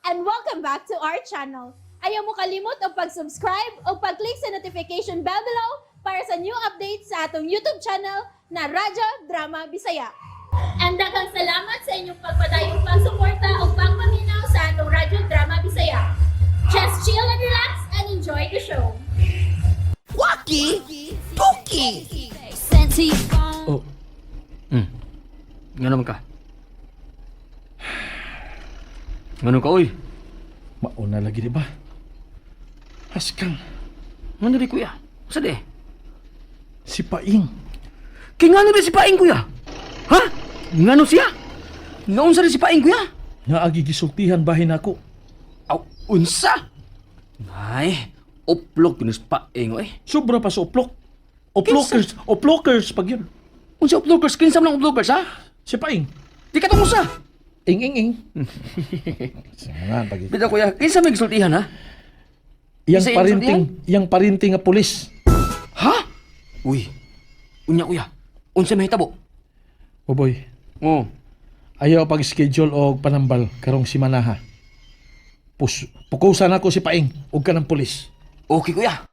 And welcome back to our channel. Ayaw mo kalimot og pag-subscribe o pag-click sa notification bell below para sa new updates sa atong YouTube channel na Radyo Drama Bisaya. And daghang salamat sa inyong pagpadayong pagsuporta o pagpaminaw sa atong Radyo Drama Bisaya. Just chill and relax and enjoy the show. Waki Toki. Oh. Nga naman ka? Ngano ka, oy? Mauna lagi, di ba? Haskang, Ngano di, kuya? Sa di? Si Paing. Kay ngano di si Paing, kuya? Ha? Ngano siya? Ngaunsa di si Paing, kuya? Nga agi gisultihan bahin ako. Aw, unsa? Ay, uplok yun si Paing, oy. Sobra pa sa uplok. Uplokers, uplokers pag yun. Unsa uplokers? Kinsa man ang uplokers, ha? Si Paing. Di ka tong usa. Ing, ing, ing. Nga, pag Bitaw, kuya, kinsa may gisultihan, ha? Yang Isa parinting, yang parinting nga pulis. Ha? Uy, unya, kuya. Unsa may hitabo? Boboy, Oh. ayaw pag-schedule og panambal karong simana, ha. Pus, pukusan ako si Paing og kanang pulis. Okay, kuya.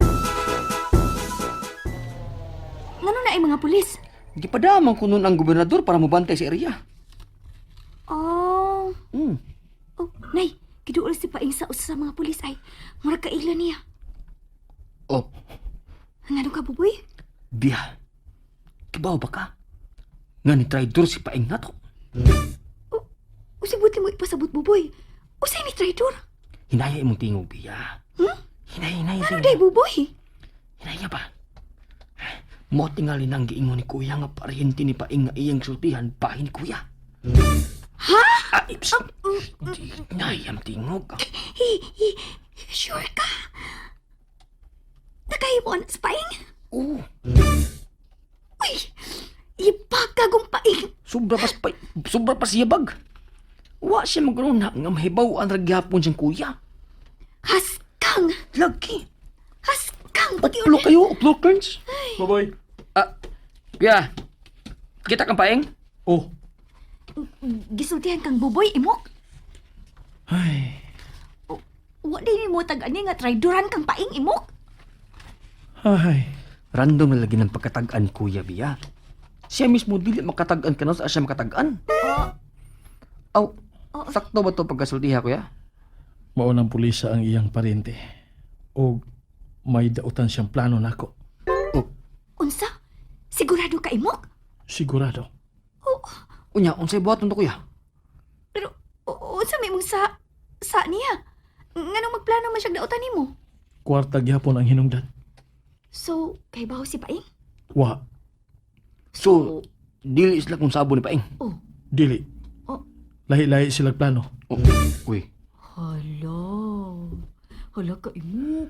Ngano na ay mga pulis? Gipadamang ko nun ang gobernador para mobantay sa area. Oh. Oh, nay, giduol si Paing sa usa sa mga pulis ay. Murag kaila niya. Oh, Ngano ka, Buboy? Biya. Kibaw ba ka? Nga ni traidor si Paing nato. Oh, usay buti mo ipasabot, Buboy? Usay ni traitor? Hinaya imong tingog, Biya. Hmm? Hinaya, hinaya. Ano day, Buboy? Hinaya ba? Mo tingali nang giingon ni kuya nga paryente ni Paing nga iyang sultihan bahin ni kuya. Ha? Ah, ips. Di, hinaya ang tingog. Hi, hi, sure ka? Nakahimo anak sa Paing? Oo, Uy, ipagkagong Paing. Sobra pa siya bag. Wa siya maguna nga mahibaw ang ragyapon siyang kuya. Haskang! Lagi. Haskang! Pag Uplo kayo, uplokerns. Boboy. Ah, kuya. Kita kang Paing? Oh. Gisultihan kang Buboy, imok. Ay, Wa din mo tag-ani nga traidoran kang Paing, imok. ay. Random na lagi ng pagkatag-an, Kuya Bia. Siya mismo dili makatag-an ka sa siya makatag-an. Aw, sakto ba to pagkasultiha, kuya? Mao ng pulisa ang iyang parente. Og may dautan siyang plano nako. Oh, Unsa? Sigurado ka, imok? Sigurado. Unya, unsay buhaton to, kuya? Pero unsa may mong sa niya? Nganong magplano man siyang dautan nimo? Kwarta gyapon ang hinungdan. So, kay baho si Paing? Wa, So, dili sila kung sabo ni Paing. Oh. Dili. Oh. Lahi-lahi sila plano. Oh, uy, Hala. Hala ka, imok.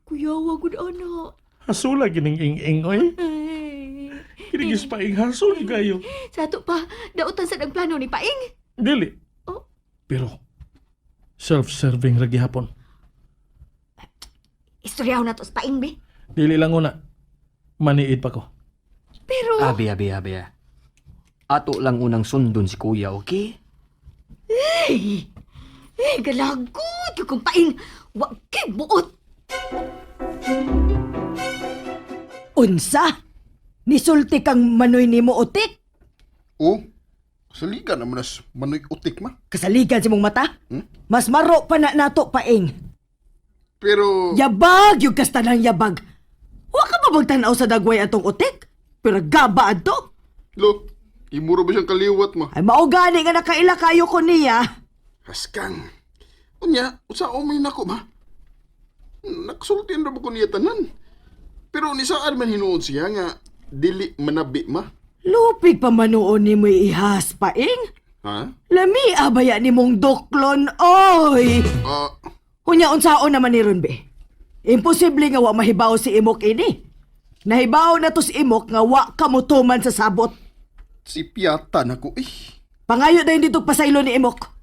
Kuyawa gud ana. Hasula gining ing-ing oy. Ay. Kinigis pa ing hasol kayo. Sa ato pa, dautan sad ang plano ni Paing. Dili. Oh. Pero self-serving ra gihapon. Istoryaho na to sa Paing, be. Dili lang una. Maniid pa ko. Pero Abi, abi, abi. Ato lang unang sundon si kuya, okay? Ay, eh, galagot yung kong Paing. Wa kay buot. Unsa? Nisulti kang manoy nimo utik? Oh, saligan naman as manoy utik, ma. Kasaligan sa mong mata? Hmm? Mas maro pa na nato, Paing. Pero, Yabag yung kastanang yabag. Wa ka ba magtanaw sa dagway atong utik? Pero gaba adto. Lo, imuro ba siyang kaliwat, ma? Ay mao gani nga nakaila kayo ko niya. Haskang. Unya, usa umay nako, ma. Naksultin ra ba ko niya tanan? Pero ni saan man hinuod siya nga dili manabi, ma? Lupig pa manuon ni mo ihas, Paing. Ha? Lami abaya ni mong doklon, oy. Ah, Unya unsaon naman ni ron, be? Imposible nga wa mahibaw si Imok ini. Nahibaw na to si Imok nga wa ka motuman sa sabot. Si Piata nako eh. Pangayo na dito pasaylo ni Imok.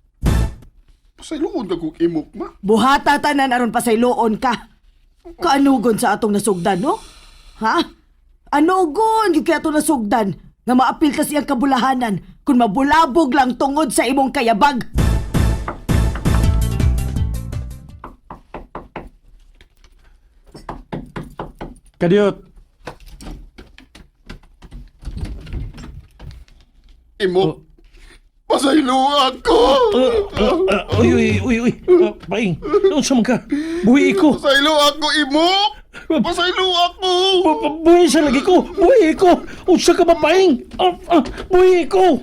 Pasayloon ka kong imok, ma. Buhata tanan aron pasayloon ka. Kaanugon sa atong nasugdan, no? Ha? Anugon gyud kay atong nasugdan nga maapil ta siyang kabulahanan kung mabulabog lang tungod sa imong kayabag. Kadiyot. Imo. Pasaylo ako. Uy, uy, uy, uy. Paing, unsa man ka? Buhi ko. Pasaylo ako, Imo. Pasaylo ako. Buhi sa lagi ko. Buhi ko. Unsa ka ba, Paing? Buhi ko.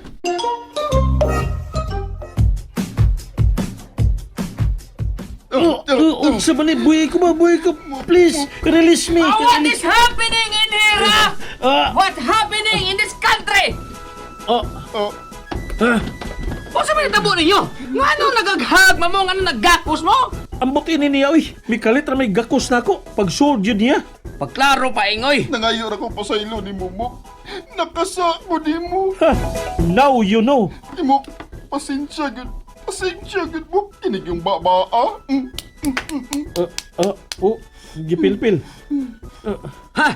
Unsa ba ni? Buhi ko ba? Buhi ko. Please, release me. What is happening in here, ah? What happening in this country? Ah, Oh, ah, Unsa may natabo ninyo? Ngano nagaghag mo? Ngano nagakos mo? Ambot ini niya, uy. Mikalit ra may gakos na ako. Pag-sold yun niya. Pagklaro pa, ingoy. Nangayo ra ko pasaylo ni Mumok. Nakasa ko nimo. Ha, now you know. Imo, pasensya gud. Pasensya gud mo. Kinig yung baba, ah. Oh, gipilpil. Ha?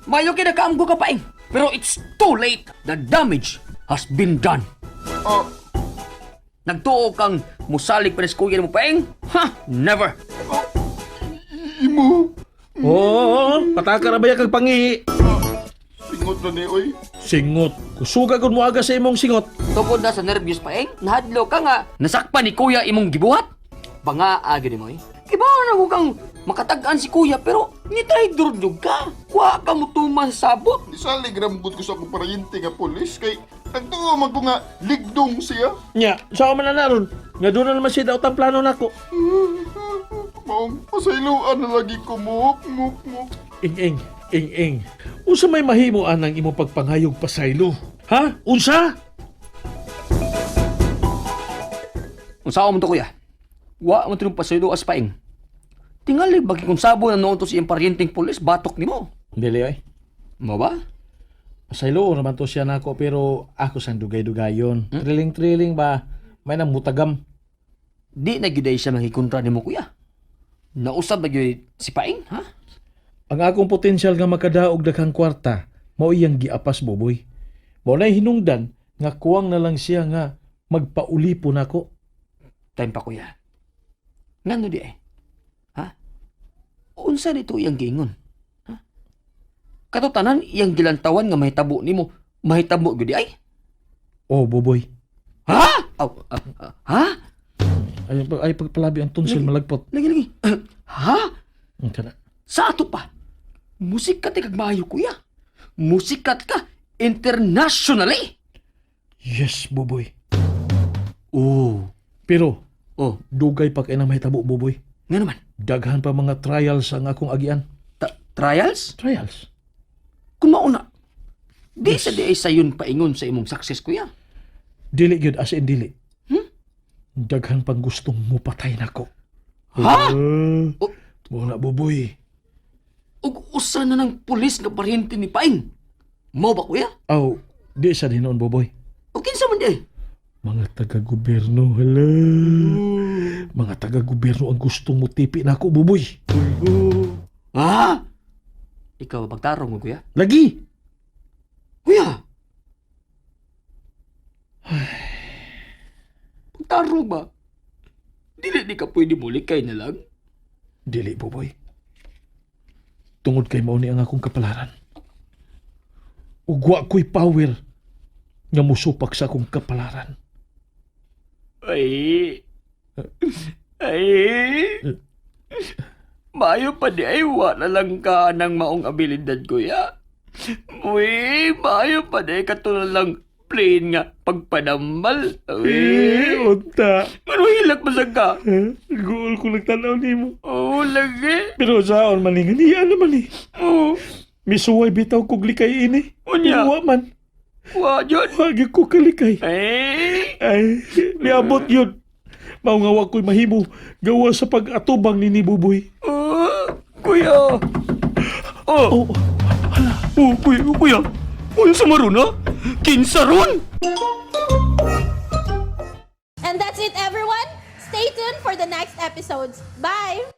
Mayo kinakaamgo ka paing. Pero it's too late. The damage has been done. Ah, Nagtuo kang musalig pa ni kuya mo paing? Ha? Never. Imo. Oo, oh, pataka ra ba kag pangihi? Singot na ni, oy. Singot. Kusuga gud mo aga sa imong singot. Tungod na sa nervyos paing, nahadlo ka nga. Nasakpan ni kuya imong gibuhat. Banga agi ni mo eh. Kibaw na ko kang makatag-an si kuya pero ni trahidor jud ka. Wa ka mo tuman sa sabot. Isalig ramgod ko sa akong parayente nga pulis kay nagtuo man ko nga ligdong siya. Nya, sa man na naron. Nga doon na naman siya daw ang plano nako. Maong pasayloan na lagi ko muk muk muk. Ing ing, ing ing. Unsa may mahimo anang imong pagpangayog pasaylo? Ha? Unsa? Unsa mo to kuya? Wa mo tinong pasaylo as paing. Tingali bagi kung sabo na noon to si iyang paryenteng pulis, batok nimo. Dili ay. Mo ba? Pasaylo naman to siya nako pero ako sang dugay-dugayon. Triling-triling ba? May nang mutagam. Di na gyud ay siya mangikontra nimo kuya. Nausab na gyud si Paing, ha? Ang akong potensyal nga makadaog daghang kwarta, mao iyang giapas buboy. Mao na'y hinungdan nga kuwang na lang siya nga magpaulipo nako. Time pa kuya. Ngano di ay? Ha? Unsa nito iyang giingon? Ha? Kato tanan iyang gilantawan nga mahitabo nimo, mahitabo gyud di ay? Oh, buboy. Ha? Aw, ha? Ay, ay pagpalabi ang tonsil malagpot. Lagi lagi. Ha? Ang kana. Sa ato pa. Musikat kag maayo kuya. Musikat ka internationally. Yes, buboy. Oh. Pero Oh, dugay pa kay nang mahitabo, buboy. nga naman. Daghan pa mga trials ang akong agian. Trials? Trials? Kung mauna, di sa di ay sayon paingon sa imong success kuya. Dili gyud as in dili. Daghan pang gustong mupatay nako. Ha? Oh. Mo na buboy. Ug usa na ng pulis nga paryente ni Paing. Mao ba kuya? Aw, di sa hinuon buboy. O kinsa man di ay? Mga taga-gobyerno, hala. Mga taga-gobyerno ang gustong mutipi nako, buboy. Ha? Ikaw ba pagtarong mo kuya? Lagi. Kuya! Pagtarong ba? Dili di ka pwede mulikay na lang. Dili, buboy. Tungod kay mao ni ang akong kapalaran. Ug wa ko'y power nga musupak sa akong kapalaran. Ay. Ay. Maayo pa di ay wala lang ka ng maong abilidad, kuya. Uy, maayo pa di ay katulad lang plain nga pagpanambal. Uy, unta. ano hilak pa sa ka? Guol ko nagtanaw nimo. Oo, lagi. Pero saon man ni niya naman ni. Oo, Misuway bitaw kog likay ini. Unya. Wa man. wa yun. Wa gyud ko kalikay. Ay, Ay, niabot yun. Mao nga wa ko'y mahimo gawa sa pag-atubang ni Buboy. oh, kuya. Oh, Oh, oh, kuya, kuya. Kuya, sumaron na. Kinsa ron? And that's it, everyone. Stay tuned for the next episodes. Bye!